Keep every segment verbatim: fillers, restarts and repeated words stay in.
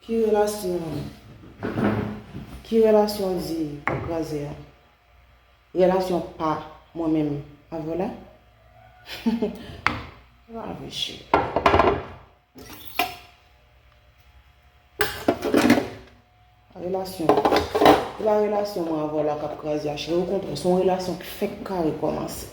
Ki relasyon? Ki relasyon w di w ap kraze a? Relasyon pa mwen menm avè w la? Se pa vre, cheri. Relasyon. Se pa relasyon mwen avè w la k ap kraze a, cheri. Okontrè, se yon relasyon ki fèk kare kòmanse.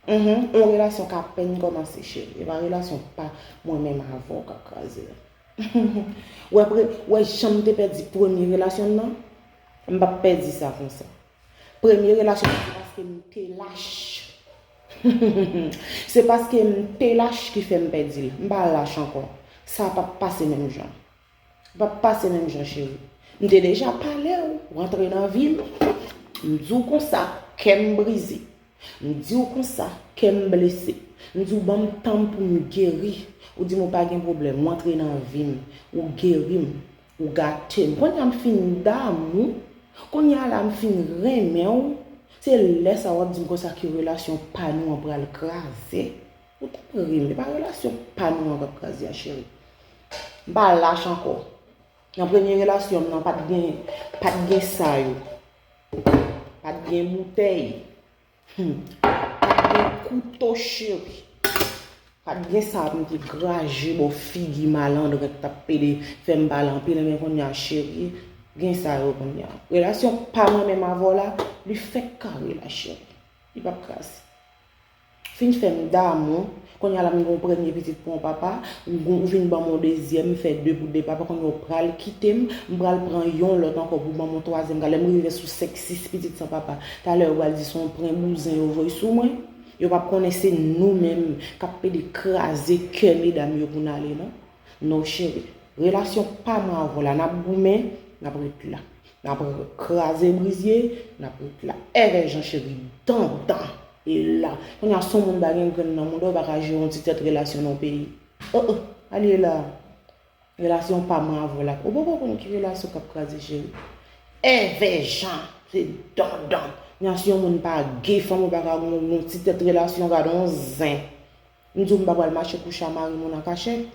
Mhm, yon relasyon k apèn kòmanse, cheri. Se pa relasyon pa mwen menm avè w k ap kraze a. Wè, pre, wè jan m te pèdi premye relasyon m nan? M p ap pèdi sa konsa. Premye relasyon m, se paske m te lach. Se paske m te lach ki fè m pèdi l. M pa lach ankò. Sa p ap pase menm jan. Li p ap pase menm jan, cheri. M te deja pale w, w antre nan vi m. M di w konsa, kè m brize. M di w konsa, kè m blese. M di w ban m tan m pou m geri. Ou di m ou pa gen pwoblèm, w antre nan vi m, ou geri m, ou gate m. Kounye a m fin damou, kounye a la m fin renmen w. Se lè sa w ap di m konsa ke relasyon pa nou an pral kraze. Ou t ap ri m, e pa relasyon pa nou an k ap kraze a, cheri. M pa lach ankò. Nan premye relasyon m nan, pa t gen, pa t gen sa yo. Pa t gen boutèy. Hmm. Pa t gen kouto, cheri. Pa t gen sa pou m te graje bò figi malandren k t ap pede fè m pale anpil, men kounye a, cheri, gen sa yo kounye a. Relasyon pa mwen menm avè w la, li fèk kare la, cheri. Li p ap kraze. Fin fè m damou. Kounye a la m gen yon premye pitit pou yon papa, ou gon, ou vin ban m yon dezyèm, m fè de pou de papa, kounye a w pral kite m, m pral pran yon lòt ankò pou ban m yon twazyèm. Gade lè m rive sou senk, sis pitit san papa. Talè yo pral di se yon pran bouzen yo voye sou mwen. Yo p ap konnen se nou menm k ap pede kraze kè medam yo pou n ale, non. Non, cheri. Relasyon pa mwen avè w la, n ap goumen, n ap ret la. N ap kraze brizye, n ap ret la. Èvè jan cheri, dandan, e la. Kounye a, si yon moun pa gen grenn nan mouda, ou pa ka jere yon ti tèt relasyon nan yon peyi. Oh, oh, ale la. Relasyon pa mwen avè w la. Ou poko konn ki relasyon k ap kraze, cheri. Èvè jan, se dandan. Kounye a, si yon moun pa gen fanm, ou pa ka gen yon ti tèt relasyon, gade yon zen. M di w m pa pral mache kouche a mari moun an kachèt.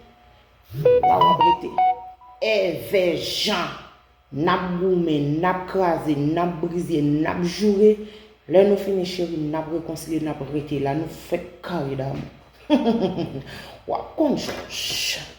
La w ap rete. Èvè jan. N ap goumen, n ap kraze, n ap brize, n ap joure. Lè nou fini, cheri, n ap rekonsilye, n ap rete la. Nou fèk kare damou. W ap konn jòj.